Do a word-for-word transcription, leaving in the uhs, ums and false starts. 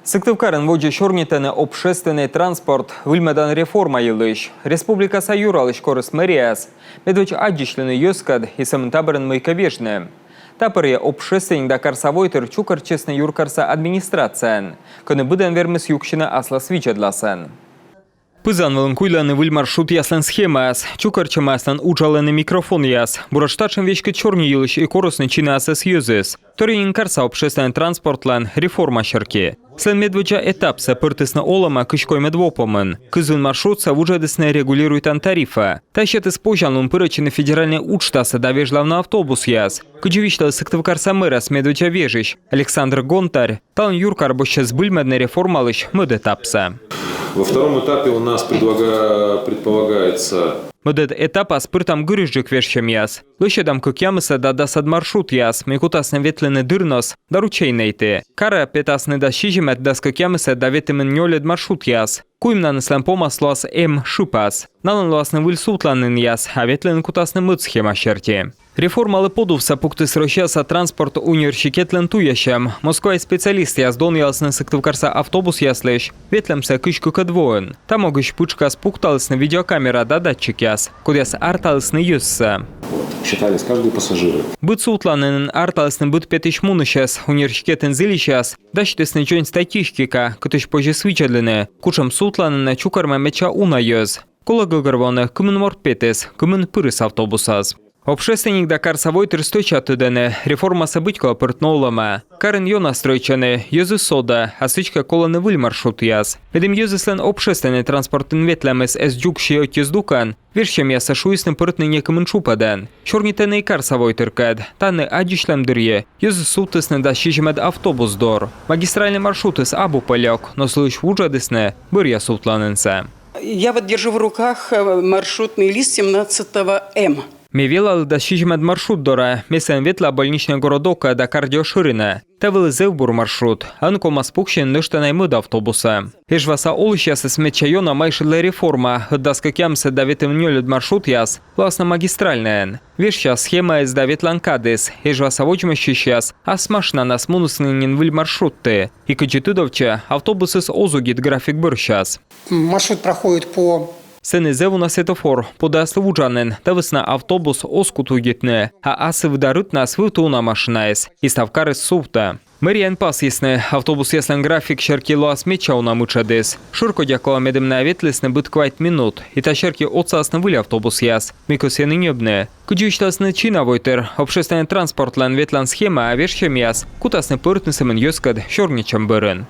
Сыктывкарын водзӧ сёрнитӧны общественнӧй транспорт выльмӧдан реформа йылысь. Республикаса юралысь корис мэрияыс медводз аддзысьлыны йӧзкӧд и сӧмын та бӧрын мыйкӧ вежны. Та бӧрйӧ общественник да карса войтыр чукӧртчисны юркарса администрацияын, кӧні быдӧн вермис юксьыны аслас видзӧдласӧн. Пызан вылын куйлӧны выль маршрутъяслӧн схемаяс, чукӧртчӧмаяслӧн уджалӧны микрофонъяс. Буретш татшӧм веськыд сёрни йылысь и корисны чинаясӧс йӧзыс. Торйӧн нин карса общественнӧй транспортлӧн реформа серти. Сылӧн медводдза этапсӧ пӧртісны олӧмӧ кызь коймӧд во помын. Кызвын маршрутсӧ вуджӧдісны регулируйтан тарифӧ. Тайӧ сетіс позянлун пырӧдчыны федеральнӧй уджтасӧ да вежлавны автобусъяс. Кыдзи висьталіс Сыктывкарса мэрӧс медводдза вежысь Александр Гонтарь, талун юркар босьтчӧ збыльмӧдны реформалысь мӧд этапсӧ. Во втором этапе у нас предполага-, предполагается... Мӧдӧд этапас пыртам гырысьджык вежсьӧмъяс. Лӧсьӧдам кӧкъямысӧд да дасӧд маршрутъяс, мый кутасны ветлыны Дырнос да Ручейнӧйті. Карӧ петасны дас сизимӧд, дас кӧкъямысӧд да ветымын нёльӧд маршрутъяс. Куимнаныслӧн помас лоас эм шыпас. Налӧн лоасны выль сувтланінъяс, а ветлыны кутасны мӧд схема серти. Реформалы подувсӧ пуктіс Россияса транспорт университетлӧн туясьӧм. Москваысь специалистъяс донъялісны сыктывкарса автобусъяслысь ветлӧмсӧ кызь кыкӧд воын. Та могысь пытшкас пукталісны видеокамера да датчикъяс, кодъяс арталісны йӧзсӧ. Вот, считались каждый пассажир. Быд сувтланінын арталісны быд петысь-мунысьӧс. Университетын зільысьяс дасьтісны дзонь статистика, кытысь позис видзӧдлыны, кутшӧм сувтланінӧ чукӧрмӧ медся уна йӧз. Колӧ гӧгӧрвоны, кымын морт петіс, кымын пырис автобусас. Общественник да карса войтыр стӧча тӧдӧны, реформасӧ быть колӧ пӧртны олӧмӧ. Карын ёна стрӧитчӧны, йӧзыс содӧ, а сідзкӧ колӧны выль маршрутъяс. Медым йӧзыслӧн общественнӧй транспортын ветлӧмыс эз дзугсьы ӧти здукӧн, вежсьӧмъяссӧ шуисны пӧртны некымын тшупӧдӧн. Сёрнитӧны и карса войтыркӧд. Тані аддзысьлӧм дырйи йӧзыс сувтісны дас сизимӧд автобус дор. Магистральнӧй маршрутыс абу пӧ лёк, но сылысь вуджӧдісны бӧръя сувтланінсӧ. Я вот держу в руках, э, маршрутный лист семнадцатого М. Ме велалі дас сизимӧд маршрут дорӧ, ме сійӧн ветла больничнӧй городокӧ да кардиошӧринӧ. Тайӧ вӧлі зэв бур маршрут. Ӧні ковмас пуксьыны нӧшта на мӧд автобусӧ. Эжваса олысьясӧс медся ёна майшӧдлӧ реформа. Ӧд дас кӧкъямысӧд да ветымын нёльӧд маршрутъяс лоасны магистральнӧйӧн. Вежсяс схемаыс да ветлан кадыс. Эжваса водзмӧстчысьяс ас машинанас мунісны нин выль маршрутті. И кыдзи тыдовтчӧ, автобусыс оз удит график бӧрсяс. Маршрут проходит по... Сэні зэв уна светофор, подаяслы вуджанін, та вӧсна автобус оз кут удитны, а асыв да рытнас вывті уна машинаыс, и став карыс сувтӧ. Мэрияын пасйисны, автобусъяслӧн график серти лоас медся уна мытшӧдыс. Шӧркодя колӧ, медым найӧ ветлісны быд квайт минут, и та серти отсасны выль автобусъяс, мый кӧсйӧны ньӧбны. Кыдзи висьтасны чина войтыр, общественнӧй транспортлӧн ветлан схемаӧ вежсьӧмъяс кутасны пӧртны сӧмын йӧзкӧд сёрнитчӧм бӧрын.